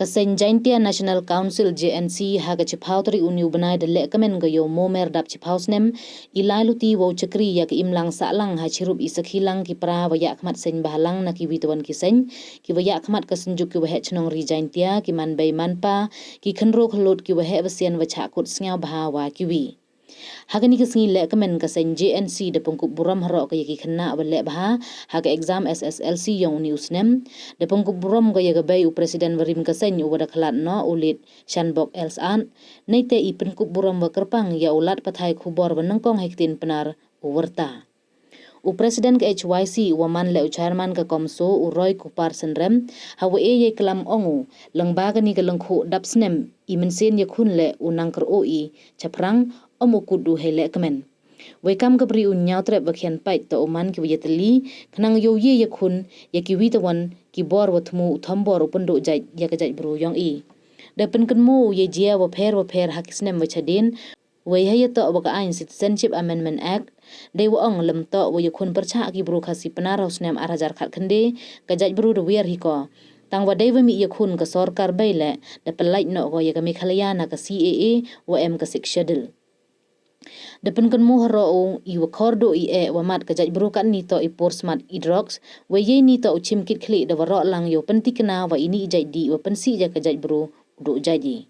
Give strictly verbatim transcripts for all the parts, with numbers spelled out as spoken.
Ka seng Jaintia National Council, J N C, ha ka chiphaw tarik uni u bnai da lehkmen ka ya u Momer dap chiphaw snem, i lai luti wow chakri ya ka imlang sahlang ha chirup i sakhi lang ki para wa yakhmat seng bhalang na kiwi tawan ki seng, ki wa yakhmat ka synjuk ki waheh chnong ri Jaintia, ki manbei manpa, ki khynroo khyllood, ki waheh wasian wa chah kut sniawbha wa kiwi. Ha kani ka sngi lehkmen ka seng J N C da pynkup burom haroh ka ya ki khynnah wa lehbha ha ka exam S S L C yong uni u snem. Da pynkup burom ka ya ka bei u president wa rim ka seng u wa da khlad noh u Lit Shanbok L Saad. Neite i pynkup burom wa kyrpang ya u lad pathai khubor wa nyngkong ha i ktien Pnar u Warta. U president ka H Y C u wa man leh u chairman ka COMSO u Roy Kupar Synrem, ha wa e ya i klam ong u, lyngba kani ka lyngkhuh dap snem, i mynsiem yakhun leh u nang kyrooh i chaphrang, ym u kut du hei lehkmen. Wei kam ka bri u ñiawtrep wa khian pait toh u man ki wa yatylli, khnang yow ye yakhun ya kiwi tawan ki bor wa thmu u thombor u pynduh jait ya ka jaitbru yong i. Da pynkynmaw u ya i jia wapher wapher ha ki snem wa chadien, wei ha yatoh wa ka aiñ Citizenship Amendment Act, dei wa ong lym toh wa yakhun pyrchah ki bru Khasi Pnar ha u snem ar hajar khatkhynde, ka jaitbru da wiar hi ko. Tang wa dei wa mih yakhun, ka sorkar bei leh da pynlait noh ko ya ka Meghalaya na ka C A A wa em ka Sixth Schedule. Da pynkynmaw haroh u, i wa khor duh i eh wa mat ka jaitbru katni toh i por smat i drugs, wei yei ni toh u chim kit khlieh da waroh lang yow pyntikna wa ini i jait dih wa pynsih ya ka jaitbru u duh jait i.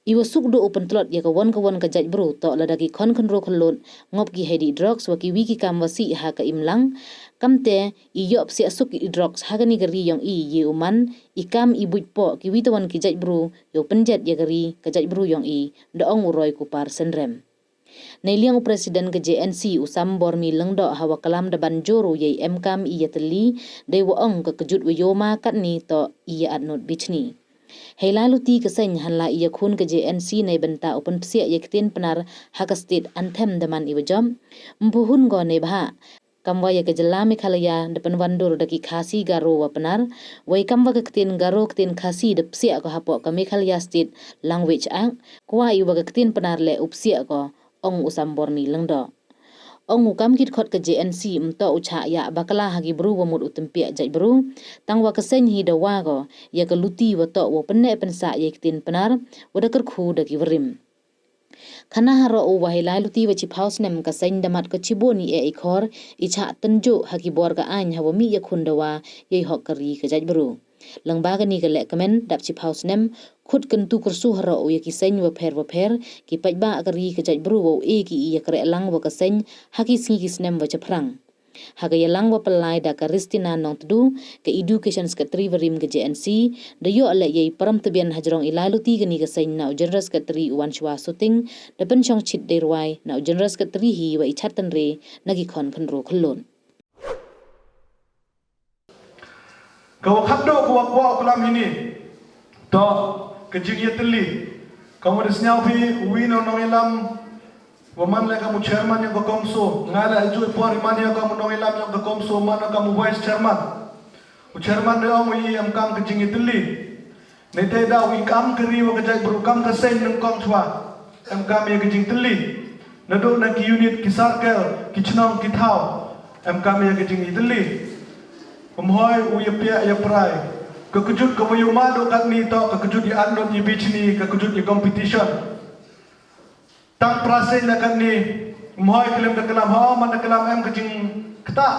I wa suk duh u pyntlot ya ka won ka won ka jaitbru toh lada ki khon khynroo khyllood ngop ki hei dih drugs wa kiwi ki kam wa sih ha ka imlang. Kamte i yoh psiah suk i drugs ha kani ka ri yong i, ye u man i kam i buit poh kiwi tawan ki jaitbru yow pynjet ya ka ri ka jaitbru yong i, da ong u Roy Kupar Synrem. Neiliang u president ka J N C u Sambormi Lyngdoh ha wa klam da ban jur u ya i emkam i yatylli, dei wa ong ka kjut wa yoh ma katni toh i ya atnud bichni. Hei lai luti ka seng, hanla i yakhun ka J N C neibynta u pynpsiah ya i ktien Pnar ha ka state anthem da man i wa jop. Ym pu hun ko neibhah kam wa ya ka jylla Meghalaya da pynwandur da ki Khasi, Garo wa Pnar, wei kam wa ka ktien Garo ktien Khasi da psiah ko hapoh ka Meghalaya State Language Act, kwah i wa ka ktien Pnar leh u psiah ko, ong u Sambormi Lyngdoh. Ong u kam kit khot ka J N C ym toh u chah ya bakla ha ki bru wa mut u tympiah jaitbru, tang wa ka seng hi da wa ko ya ka luti wa toh wow pynneh pynsah ya i ktien Pnar wa da kyrkhu da ki warim. Khana haroh u wa hei lai luti wa chiphaw snem ka seng da mat ka chibun i eh i khor i chah tynjuh ha ki bor ka aiñ ha wa mih yakhun da wa ya i hok ka ri ka jaitbru. Lyngba kani ka lehkmen dap chiphaw snem, khut kyntu kyrsu haroh u ya ki seng wapher wapher, ki paidbah ka ri ka jaitbru wow e ki i ya kreh lang wa ka seng ha ki sngi ki snem wa chaphrang. Ha ka yalang wa pynlai da ka Ristina Nongtdu, ka Education Secretary wa rim ka J N C, da yoh leh ya i parom tbian hajrong i lai luti kani ka seng na u General Secretary u Wanshwa Suting, da pynshong chit dei rwai na u General Secretary hi wa i chat tynre na ki khon khynroo khyllood. Ka wa khadduh ka wa kwah u klam hini toh ka jingyatylli. Ka wa da sniaw phi uwi na u nongyalam wa man leh kam u chairman yong ka COMSO, nga leh ha juh i por i man ya kam u nongyalam yong ka COMSO, man ya kam u vice chairman. U chairman da ong u i emkam ka jingyatylli. Neite daw i kam ka ri wa ka jaitbru, kam ka seng nyngkong chwa emkam ya ka jingtylli. Naduh na ki unit, ki circle, ki chnong, ki thaw, emkam ya ka jingtylli. Ym hoi u ya piah ya prai. Ka kjut ka wa yoh ma duh katni toh ka kjut ya atnud ya bichni, ka kjut ya competition. Tang praseng leh katni, ym hoi khlem da klam, ha man da klam em ka jingktah.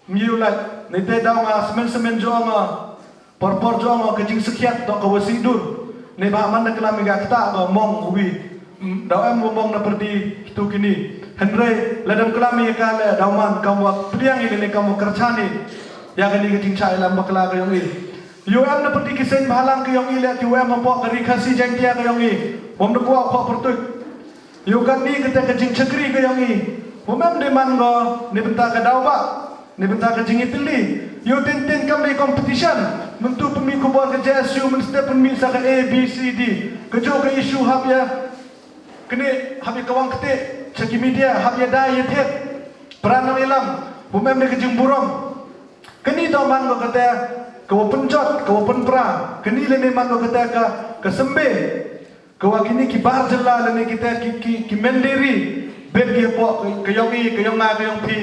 Ym yoh leh, neite daw nga smen smen jong nga, por por jong nga ka jingsakhiat toh ka wa sih dur. Neibhah man da klam i ka ktah ka mong uwi. Mm, daw em wa mong na pyrdi kitu kini. Hynrei lada ym klam i ka leh daw man kam wa pdiang i lane kam wa kyrchan i ya kani ka jingchah yalang bakla ka yong i. Yow em na pyrdi ki seng bhalang ka yong i leh, yow em hapoh ka ri Khasi Jaintia ka yong i. Wam da kwah u khoh pyrtuit. Yow katni kate ka jingchakri ka yong i, wa mem dei man ko neibynta ka daw ba, neibynta ka jingyatylli. Yow tyntin kam dei competition. Myntu pynmih khubor ka J S U mynstep pynmih sa ka A B C D. Ka jooh ka issue hap ya kani, hap ya kawang kti cha ki media, hap ya dai ya thied. Para nongyalam, wa mem dei ka jingburom. Kani toh man ko kate ka wa pynjot, ka wa pynpra. Kani lane man ko kate ka, ka symbe. Ka wa kini ki bar jylla lane kita ki, ki, ki menderi, bet ki hapoh ka, ka yong i, ka yong nga, ka yong phi,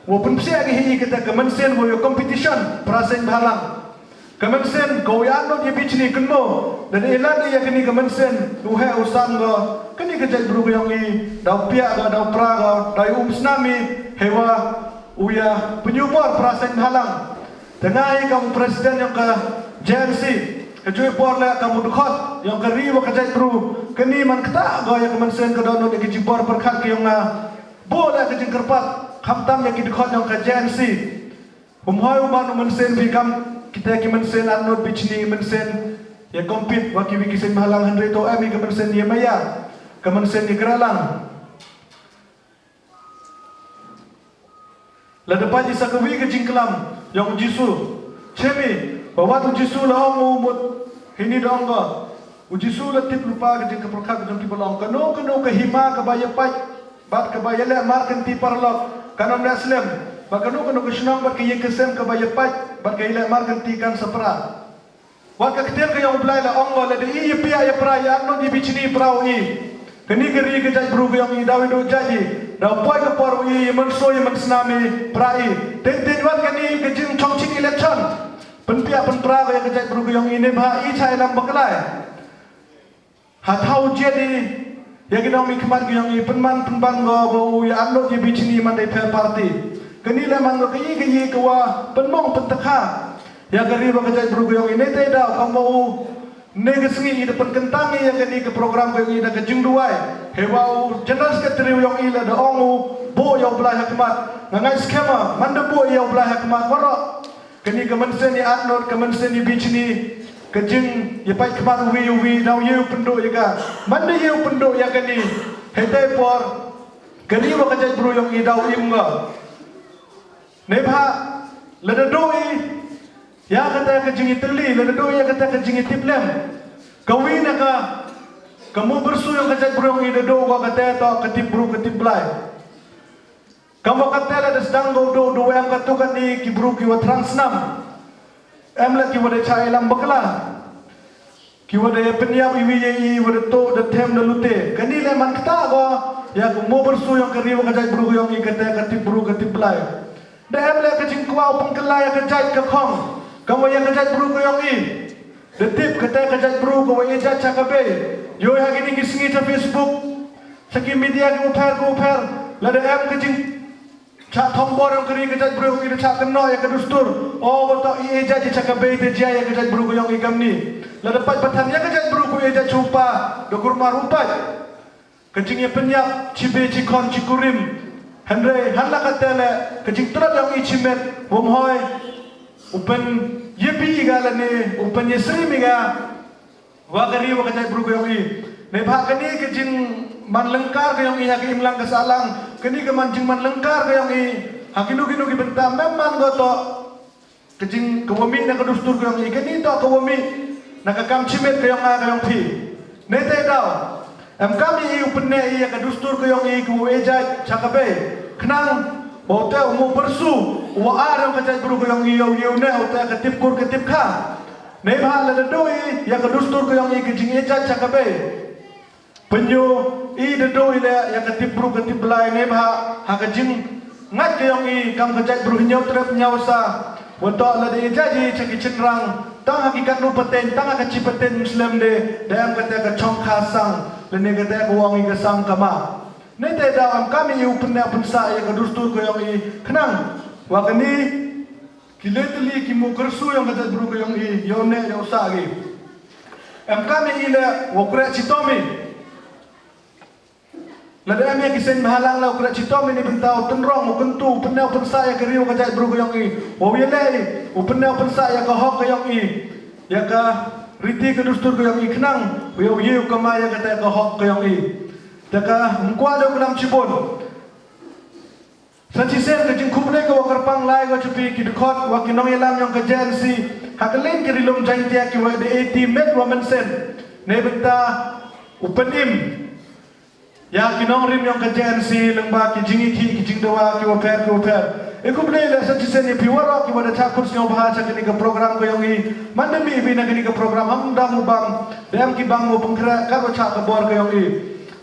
wa pynpsiah ki hi kata ka mynsiem wa yoh competition, praseng bhalang. Ka mynsiem ko ya nud ya bichni kynmo. Da i lad ya kani ka mynsiem u heh u san ko. Kani ka jaitbru ka yong i, daw piah ko, daw pra ko, daw i um snam i, heiwa u ya pynyoo bor para seng bhalang. Te nga i kam u president yong ka J N C, ka jooh i por le kam u dkhot yong ka ri wa ka jaitbru. Kani man kata ko ya ka mynsiem ka dohnud ya ka jingpyrkhat ka yong nga. Booh le ka jingkyrpad, khamtam ya ki dkhot yong ka J N C. Um hoi u man u mynsiem phi kam kita ki mynsiem nud bichni, mynsiem ya compete wa kiwi ki seng bhalang, hynrei to em i ka mynsiem ya maya, ka mynsiem ya krehlang. Lada pait i sa kawi ka jingklam yong u Jisu, chem i, wa wat u Jisu la ong u mut, hini da ong ko. U Jisu la tip lypa ka jingpyrkhat ka jong ki ba long. Kano kano ka hima kaba ya pait bad kaba ya leh markynti paralok, kan ym leh slem. Bad kano kano ka shnong bad ka ïing ka sem kaba ya pait bad ka ya leh markynti kan sa pra. Wat ka ktien ka yong u Blai la ong ko, lada i ya piah ya pra, ya nud ya bichni, pra u i. Kani ka ri ka jaitbru ka yong i, daw i duh jait i, daw poi ka por u i ya mynsoo ya mynsnam i, pra i. Teng teng wat kani ka jingchongchit election, pynpiah pynpra ko ya ka jaitbru ka yong i, neibhah i cha i lam bakla i. Ha thaw jied i ya ki nongmihkhmat ka yong i, pynman pynban ko ba u ya nud ya bichni, man dei pher party. Kani le man ko ka i ka i ka wa pynmong pyntakha ya ka ri wa ka jaitbru ka yong i. Neitei daw kam wa u, ne ka sngi i da pynkyntang i ya kani ka program ka yong i da ka jingduwai, heiwa u General Secretary u yong i la da ong u, booh ya u Blai ha khmat. Nga ngait skhem man da booh ya u Blai ha khmat waroh. Kani ka mynsiem ya nud, ka mynsiem ya bichni, ka jing ya pait khmat uwi uwi, daw ye u pynduh ya ka. Man da ye u pynduh ya kani, heitei por ka ri wa ka jaitbru yong i daw im ko. Neibhah lada duh i ya kata ka jingitylli, lada duh i ya kata ka jingitiplem, kawi na ka, ka mo byrsu yong ka jaitbru yong i da duh ko, kata to ka tip bru ka tip Blai. Kam wa kata le da sdang ko u duh, duh em katu kani ki bru ki wa thrang snam. Em le ki wa da cha i lam bakla, ki wa da ya pynyap iwi ya i, wa da tuh da them da lute. Kani le man kata ko ya ka mo byrsu yong ka ri wa ka jaitbru ka yong i, kata ka tip bru ka tip Blai. Da em le ka jingkwah u pynkylla ya ka jait ka khong, kam wa ya ka jaitbru ka yong i. Da tip kata ka jaitbru ka wa e jait cha ka bei. Yoh ha kini ki sngi cha Facebook, cha ki media ki wa pher ki wa pher, lada em ka jingchah thombor yong ka ri ka jaitbru, i da chah kynnoh ya ka dustur. O, wa toh i e jait cha ka bei te jia ya ka jaitbru ka yong i kamni. Lada pait pathan ya ka jaitbru ka wa e jait cha u pa, da kurmar u pait. Ka jingya pynyap chi bei chi khon chi kurim. Hynrei hanla kata le, ka jingtlot yong i chi met, wom hoi u pynyabi i ka lane u pynyasrim i ka wa ka ri wa ka jaitbru ka yong i. Neibhah kani ka jingman lyngkar ka yong i ha ka imlang ka sahlang, kani ka man jingman lyngkar ka yong i ha kino kino ki bynta, mem man ko toh ka jing ka wa mih na ka dustur ka yong i, kani toh ka wa mih na ka kam chi met ka yong nga ka yong phi. Neitei daw em kam i u pynneh i ya ka dustur ka yong i ka wa e jait cha ka bei, khnang wa u te u mo byrsu u wa ar yong ka jaitbru ka yong i yow yow ne u te ka tip kur ka tip kha. Neibhah lada duh i ya ka dustur ka yong i ka jing e jait cha ka bei, pynyoh i da duh i le ya ka tip bru ka tip Blai, neibhah ha ka jingngait ka yong i kam ka jaitbru Hynñiewtrep Hynñiewsa, wa toh lada e jait i cha ki chynrang, tang ha ki katnu pateng, tang ha ka chi pateng Muslim de, da em kata ka chong kha sang lane kata ka wa ong i ka sang kama. Neitei daw em kam i u pynneh pynsah ya ka dustur ka yong i, khnang wa kani ki le tylli ki mo kyrsu yong ka jaitbru ka yong i yow neh yow sah ki. Em kam i le wa u kreh chitom i. Lada em ya ki seng bhalang le u kreh chitom i, ni bynta u tynrong, u kyntu, u pynneh pynsah ya ka ri wa ka jaitbru ka yong i. Wow yaleh i u pynneh pynsah ya ka hok ka yong i, ya ka riti ka dustur ka yong i, khnang wow ye u kamai ya kata ka hok ka yong i. Te ka ym kwah de u klam chibun. Sa chisien ka jingkhublei ka wa kyrpang lai ko cha phi ki dkhot wa ki nongyalam yong ka J N C ha ka liang ka ri lum Jaintia ki wa da e ti met wa mynsiem neibynta u pynim ya ki nongrim yong ka J N C lyngba ki jingyakhih ki jingdawa ki wa pher ki wa pher. E khublei le sa chisien ya phi waroh ki wa da chah khut sngewbha cha kani ka program ka yong i. Man da mih phi na kani ka program ham dam u bam, da em ki bam u pynkhreh kat wa chah ka bor ka yong i.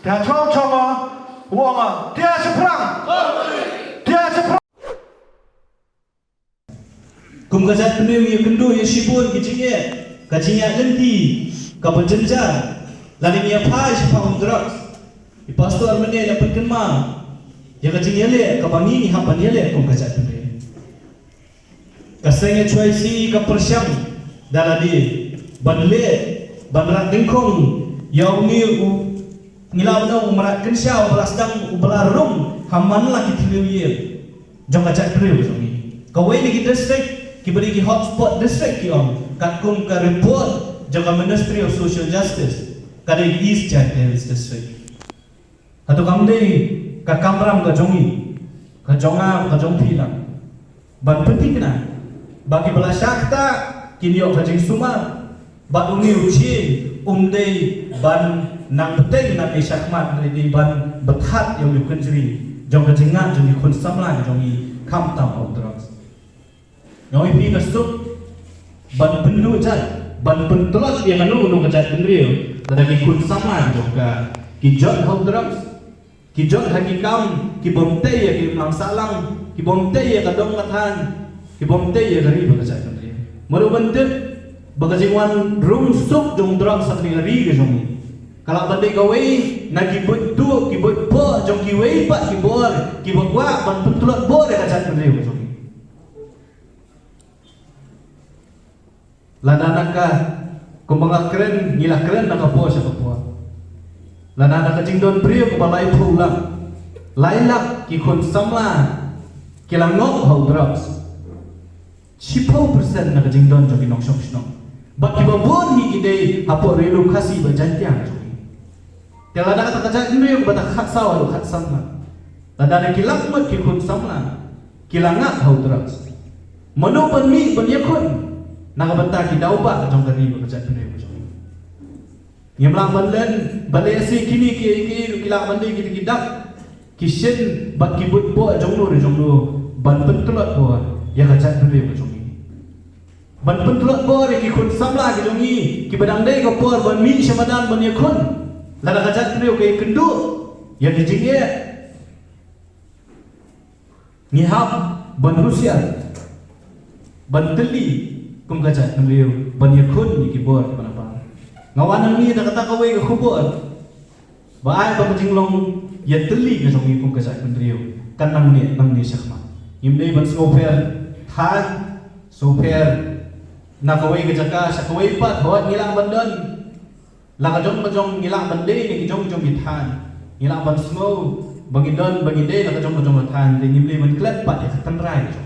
Te ha chong chong o, u ong o, tia chaphrang. Tia chaphrang. Kum ka jaitbynriew ngi kynduh ya shibun ki jingeh, ka jingeh lynti, ka ba jynjar, lane ngi ya phai shaphang u drugs. I pastor mynne ya pynkynmaw ya ka jingyaleh ka ba ngi ngi hap ban yaleh kum ka jaitbynriew. Ka seng HYC ka pyrshang da lade ban leh, ban rat dyngkhong ya uni u, ngi la ban ong, u mrad kynsha, u ba la sdang, u ba la rung ha man la ki thliew ïing jong ka jaitbynriew jong ngi. Kawei na ki district ki ba dei ki hotspot district ki ong, katkum ka report jong ka Ministry of Social Justice, ka dei East Jaintia Hills District. Hato kam dei ka kamram ka jong ngi, ka jong nga, ka jong phi lang, ban pynthikna ba ki ba la shah ktah kin ïoh ka jingsumar, bad uni u ching um dei ban nang bteng na ki shakhmat, dei ban bthat ïa u kynjri jong ka jingngat jong ki khun samla ka jong ngi, khamtam ha u drugs. Ngi ong ïa phi ka suk ban pynduh jait, ban pyntlot ïa kano kano ka jaitbynriew lada ki khun samla jong ka ki jot ha u drugs, ki jot ha ki kam ki bym tei ïa ki imlang sahlang, ki bym tei ïa ka dong ka thaiñ, ki bym tei ïa ka ri bad ka jaitbynriew. Mano ban tip ba ka jingwan rung suk jong u drugs ha kani ka ri ka jong ngi ka lah ban dei kawei na ki buit duh, ki buit poh jong kiwei pat ki bor ki ba kwah ban pyntlot bor ïa ka jaitbynriew ka jong ngi. Lada na ka, kumba nga kren, ngi la kren na ka por sha ka por, lada na ka jingdon briew kaba laiphew lak, lai lak ki khun samla ki la ngop ha u drugs. Shiphew percent na ka jingdon jong ki nongshong shnong, bad ki ba bun hi ki dei hapoh Ri Lum Khasi bad Jaintia jong ngi. Te lada kata ka jaitbynriew kaba ta khatsaw haduh khatsan lak, lada na ki lak ngut ki khun samla ki la ngap ha u drugs, mano ban mih ban ïakhun na ka bynta ki daw bah jong ka ri bad ka jaitbynriew ka jong ngi? Ngim lah ban len ba leh si kini ki, ki, ki lah ban dei ki, ki dak ki shin bad ki buit poh jong no re jong no ban pyntlot bor ïa ka jaitbynriew ka jong ngi, ban pyntlot bor ïa ki khun samla ki jong ngi ki ba dang dei ka por ban mih sha madan ban ïakhun. Lada ka jaitbynriew ka ïakynduh ïa ki jingeh, ngi hap ban husiar, ban tylli kum ka jaitbynriew ban ïakhun ïa ki bor ki ba na par. Nga wan hangne da kata kawei ka khubor ba ai ba ka jinglong ïatylli ka jong ngi kum ka jaitbynriew kan nangne nangne shakhmat. Ngim dei ban sngewpher thaiñ, sngewpher na kawei ka jaka sha kawei pat, hooid ngi lah ban don la ka jong ka jong, ngi lah ban dei na ki jong jong ki thaiñ, ngi lah ban sngew ba ngi don, ba ngi dei la ka jong ka jong ka thaiñ, te ngim dei ban klet pat ïa ka tynrai ka jong